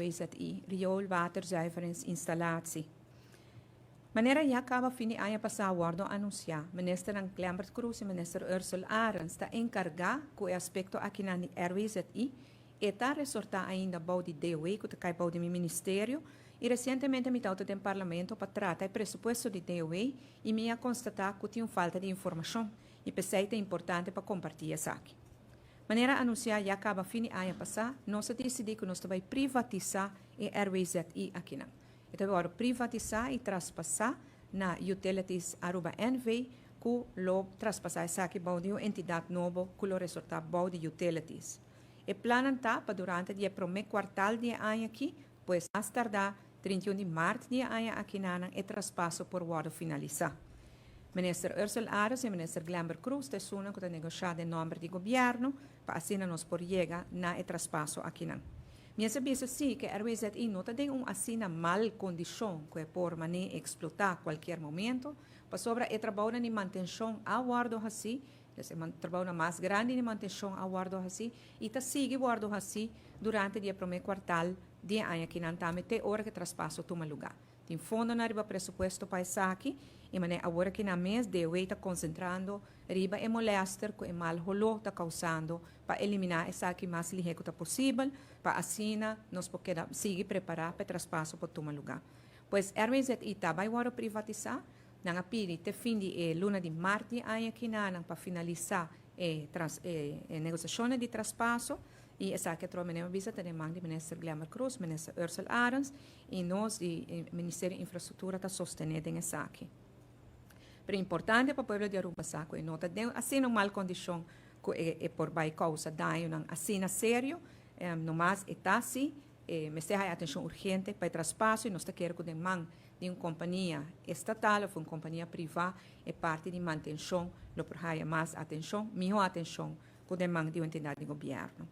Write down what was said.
RWZI, Rioolwaterzuiveringsinstallatie. Manera ya caba fin di aña pasa a wordo anuncia, Ministernan Glenbert Croes y Minister Ursell Arends ta encarga cu e aspecto akinan di RWZI. E ta resorta ainda bou di DOW, cu ta cay bou di mi ministerio, y recientemente mi tawata den Parlamento pa trata e presupuesto di DOW y mi a constata cu tin un falta di informacion y p'esey ta importante pa comparti esaki. Manera anuncia ya caba fin di aña pasa, nos a dicidi cu nos ta bay privatisa e RWZI akinan. E ta wordo privatisa y traspasa na Utilities Aruba NV, cu lo traspasa esaki bou di un entidad nobo cu lo resorta bou di Utilities. E plannan ta pa durante di e prome kwartal di e aña aki, pues mas tarda 31 di maart di e aña akinanan, e traspaso por wordo finalisa. Minister Ursell Arends y Minister Glenbert Croes ta esunnan cu ta negocia den nomber di gobierno pa asina nos por yega na e traspaso akinan. Mi a bisa si cu RWZI no ta den un asina mal condicion cu e por mane explota cualkier momento, pasobra e trabounan di mantencion a wordo haci, dus e trabounan mas grandi di mantencion a wordo haci y ta sigui wordo haci durante di e prome kwartal di e aña akinan tambe te ora cu e traspaso tuma luga. Tin fondonan riba presupuesto pa esaki y mane awor akinan mes DOW ta concentrando riba e molester cu e mal holo ta causando pa elimina esaki mas lihe cu ta posibel, pa asina nos por keda sigui prepara pa e traspaso por tuma luga. Pues RWZI ta bay wordo privatisa, nan a pidi te fin di e luna di maart di aña akinan pa finalisa e negociacionnan di traspaso y esaki atrobe manera mi a bisa ta den man di Minister Glenbert Croes, Minister Ursell Arends y nos di Ministerio di Infrastructura ta sostene den esaki. Pero importante pa pueblo di Aruba sa cu e no ta den asina un mal condicion cu e por bay causa dañonan asina serio, nomas e ta si mester haya atencion urgente pa e traspaso y nos ta kere cu den man di un compania estatal of un compania priva e parti di mantencion lo por haya mas atencion, miho atencion cu den man di un entidad di gobierno.